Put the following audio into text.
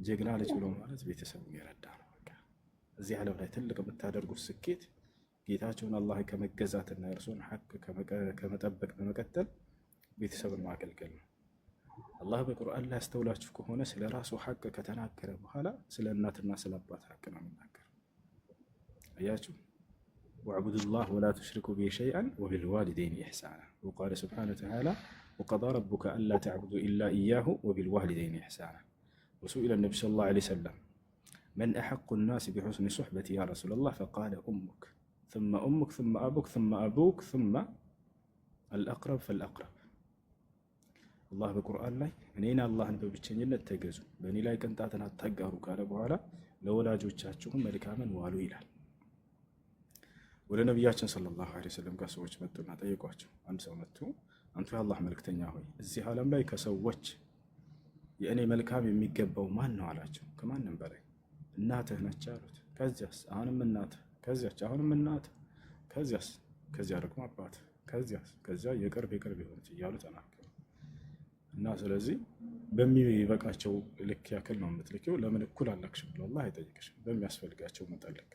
ጀግና ልጅ ብሎ ማለት ቤተሰቡን የረዳ ነው። በቃ እዚህ ዓለም ላይ ትልቅ የምታደርጉት ስኬት ጌታቸውን አላህ ከመገዛትና የእርሱን ሐቅ ከመጠበቅ በመቀጠል ቤተሰብን ማገልገል ነው። አላህ በቁርአን ላይ አስተውላችሁ ከሆነ ስለ ራሱ ሐቅ ከተናገረ በኋላ ስለ እናትና ስለ አባት ሐቅ ነው የሚናገር። አያችሁ፣ واعبدوا الله ولا تشركوا به شيئا وبالوالدين إحسانا وقال سبحانه وتعالى وقضى ربك ألا تعبدوا إلا إياه وبالوالدين إحسانا وسئل النبي صلى الله عليه وسلم من أحق الناس بحسن صحبتي يا رسول الله فقال أمك ثم أمك ثم أبوك ثم أبوك ثم الأقرب فالأقرب። አላህ በቁርአን ላይ እኔን አላህን በብቸኝነት ተገዙ፣ በእኔ ላይ ቅንጣትን አታጋሩ ካለ በኋላ ለወላጆቻችሁም መልካምን ዋሉ ይላል። ወደ ነቢያችን ሰለላሁ ዐለይሂ ወሰለም ጋር ሰዎች መጡና ጠየቋቸው። አንድ ሰው መጥቶ አንቱ የአላህ መልክተኛ ሆይ፣ እዚህ ዓለም ላይ ከሰዎች የእኔ መልካም የሚገባው ማን ነው አላቸው። ከማንም በላይ እናትህ ነች አሉት። ከዚያስ? አሁንም እናትህ፣ ከዚያች አሁንም እናትህ፣ ከዚያስ? ከዚያ ደግሞ አባትህ፣ ከዚያስ? ከዚያ የቅርብ የቅርብ የሆኑት እያሉ ተናገሩ። እና ስለዚህ በሚበቃቸው ልክ ያክል ነው የምትልኪው። ለምን እኩል አላክሽም ብሎ አላህ አይጠይቅሽም። በሚያስፈልጋቸው መጠን ልክ።